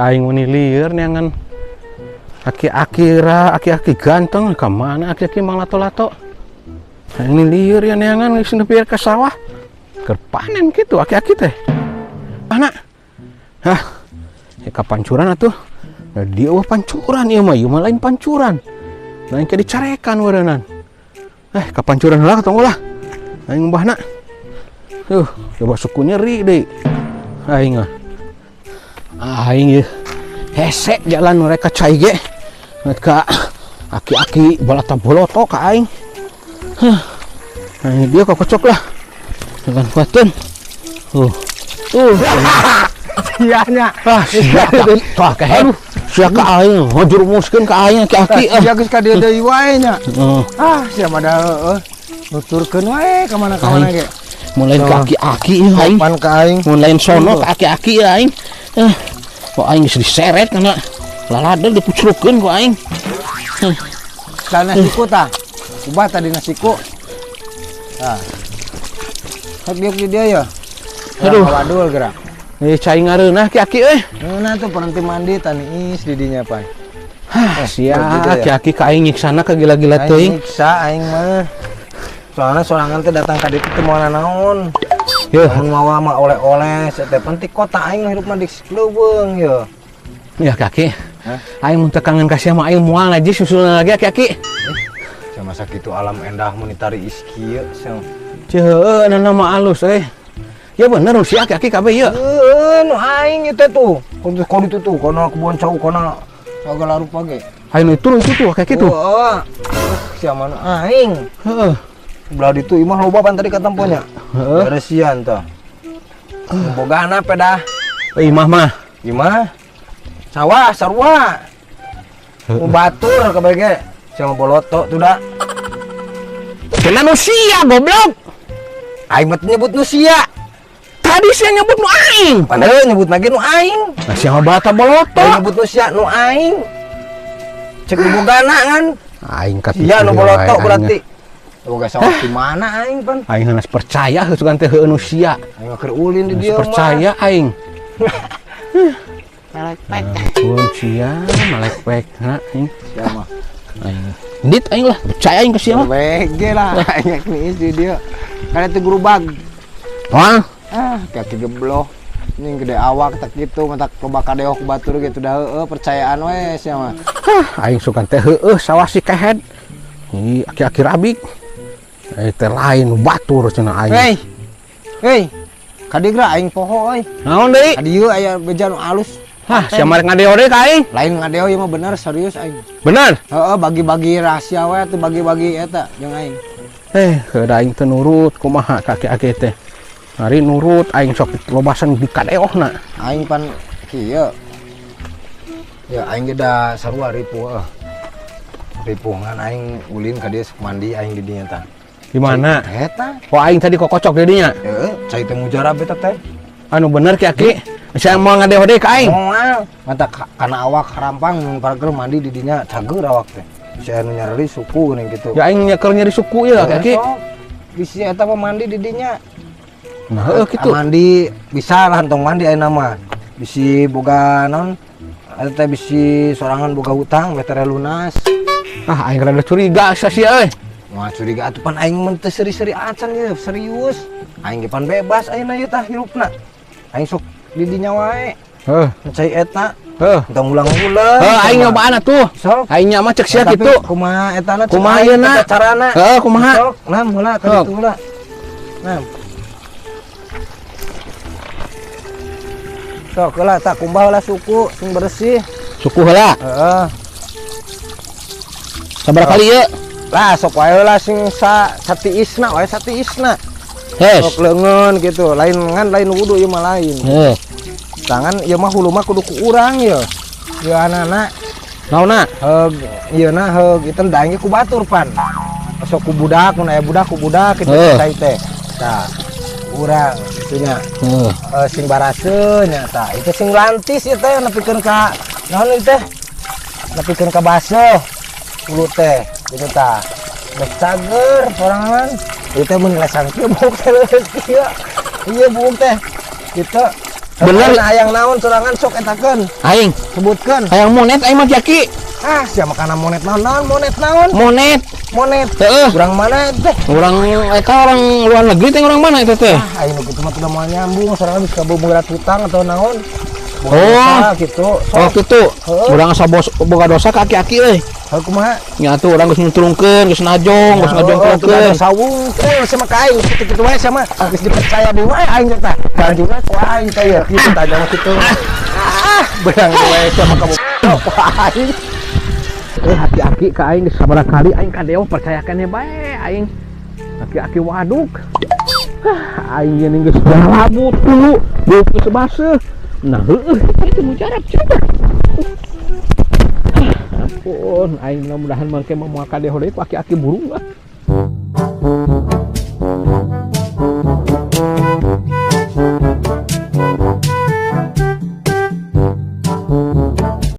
Aing meni lieur neangan aki-aki ra, aki-aki ganteng ka mana aki-aki mang lato-lato. Aing lieur ya neangan geus nepi ka sawah. Keur panen kitu aki-aki teh. Mana? Hah. Ya ka pancuran atuh. Nah, dia wah pancuran ieu mah, ieu mah lain pancuran. Lain ke dicarekan wareunan. Ka pancuran heula tong ulah. Aing ngumbahna. Tuh, coba suku nyeri deui. Aing ah. Aing ieu hese jalan mereka cai ge. Ka aki-aki balata boloto ka aing. Hah. Nah, dia kokocok lah. Jangan kuatin. Tuh. Tuh. Iya nya. Ah, sia. Tah kehe. Sia ka aing, ngajurumuskeun ka aing aki-aki. Sia geus ka dieu deui wae nya. Heeh. Ah, sia mah da heueuh. Nuturkeun wae ka mana-mana ge. Mulai ka aki-aki ieu aing. Pan ka aing. Mulai sono ka aki-aki ieu aing. Kok aing geus diseret kana laladeg dipucrukeun ku aing. Kana siku tah. Ubah tadi nasiku. Tah. Hek diuk di dieu ya. Aduh. Wadul gerak. Cai ngareunah aki-aki euy. Ngeunah tuh berhenti mandi tani is di dinya pan. Hah, sia aki-aki ka aing nyiksana ka gila-gila teuing. Nyiksa aing mah. Soalnya sorangan teh datang ka ditu teu moal naon. Yeuh, mun mawa mah oleh-oleh, teh penting kota aing hirup mah di leuweung yeuh. Ya aki-aki. Hah? Aing mun teu kangen ka sia mah aing moal najis susulna lagi aki-aki. Sama sakitu alam endah mun ditari is kieu sia. Ceuh, nana mah alus euy. Ya bener si aki-aki kabeh ieu. Heueuh, nu aing ieu teh tuh. Kudu ditu tuh, kana kebon cau kana sagala rupa ge. Aing itu tuh aki-aki tuh. Heeh. Sia mana aing. Heeh. Belah ditu imah loba pan tadi katemponya. Heeh. Beresian tah. Bogana pedah. Imah mah. Imah. Sawah sarua. Nu batur kabeh ge. Sia mah boloto tuh da. Cenah nu sia goblok. Aing mah nyebut nu sia. Tadi sia nyebut nu aing. Padahal nyebut lagi nu aing. Nah sia mah bata boloto. Aing nyebut nu sia nu aing. Cek nu bogana kan. Aing katipu. Sia nu boloto berarti. Boga sawah di mana aing pan? Aing hanas percaya heuh sugan teh heueuh nu sia. Aing mah keur ulin di dieu mah. Percaya aing. Malekpek. Ampun sia malekpek na aing. Sia mah. Aing. Ndit aing lah, percaya aing ka sia mah. Bege lah aing niis di dieu. Kana teh gerubag. Wah. Ah, kaki gebloh. Ini gede awak tak gitu, matak loba kadeoh ku batur gitu dah heueuh percayaan we sia mah. Hah, aing sugan teh heueuh sawah si kehed. Ih, aki-aki rabik. Teh lain batur cenah aing. Hei. Hei. Kadigra aing poho euy. Naon deui? Ka dieu aya beja nu alus. Hah, sia marek ngadeo deui ka aing? Lain ngadeo ieu mah bener serius aing. Bener? Heeh, bagi-bagi rahasia we atuh bagi-bagi eta jeung aing. Heuh aing teu nurut kumaha ka aki-aki teh. Hari nurut aing sok lobasan di kadeohna. Aing pan kieu. Ya aing ge da sarua ripuh heuh. Ripuh ngan aing ulin ka dieu sok mandi aing di dinya tah. Di mana? Eta. Oh aing tadi kokocok di dinya. Heeh, cai teh mujarab eta teh. Anu bener ki aki. Sia moal ngadeo deui ka aing. Moal. Mata kana awak harampang mun pareukeun mandi di dinya cager awak teh. Sia nu nyareri suku geuning kitu. Ya aing nyekel nyeri suku ieu ki aki. Bisi eta mah mandi di dinya. Nah, heueuh kitu. Mandi bisa lah entong mandi ayeuna mah. Bisi boga naon? Eta teh bisi sorangan boga hutang beh teh lunas. Ah aing rada curiga sia euy. Wah curiga atuh pan aing mun teu seri-seri acan ye serius. Aing ge pan bebas ayeuna ieu tah hirupna. Aing sok di dinya wae. Heuh, cai eta. Heuh, tong ulang-ulang. Heuh, aing nyobaan atuh. Sok. Aing nya mah cek sia kitu. Kumaha etana? Kumaha yeuna? Carana? Heuh, kumaha? Sok, nam heula ka ditu heula. Nam. Sok heula tah kumbah heula suku sing bersih. Suku heula? Heeh. Sabaraha kali ieu? Lah sok wae lah sing satiisna wae satiisna. Yes. Sok leungeun gitu, lain ngan lain wudu ieu mah lain. Heuh. Tangan ieu mah hulu mah kudu ku urang ieu. Ieu anana. Naonna? Heug ieu na heug ieu teh daeng ku batur pan. Sok ku budak mun aya budak ku budak kitu cai teh. Tah. Urang kitu nya. Heuh. Sing baraseuh nya tah. Itu sing lantis ieu teh nepikeun ka naon ieu teh? Nepikeun ka baseuh. Hulu teh gitu tah. Geus cager sorangan. Ieu teh mun ngelesang kieu buuk teh kieu. Ieu buuk teh. Kitu. Bener. Ayeuna hayang naon sorangan, sok etakeun. Aing Sebutkeun. Hayang monet aing mah, Aki. Ah, sia makana monet naon naon monet naon? Monet. Monet. Heeh. Urang mana teh? Orang eta orang luar negeri teh, orang mana eta teh? Ah, aing nu kitu mah tidak mau nyambung, sorangan bisa boga hutang atau naon. Boga Oh. dosa gitu. Oh, Sok. gitu. Heeh. Urang asa bos boga dosa ka aki-aki euy. Heuh, kumaha? Nya atuh urang geus nyuntrungkeun, geus najong, geus ngajongkelkeun. Sawung teh sama ka aing kitu-kitu wae, sama geus dipercaya deui wae aing teh tah. Lanjutna ku aing teh ya kitu tah, jangan kitu. Ah, beunang wae sama kamu. Aing. Eh, aki-aki ka aing geus sabaraha kali aing kadeo, percayakan bae aing. Aki-aki waduk. Hah, aing ini geus galabut dulu, beuh geus baseuh. Nah, heueuh itu mujarab coba. Ah, ampun, aing mudah-mudahan mangke mah moal kadeo deui ku aki-aki burung lah.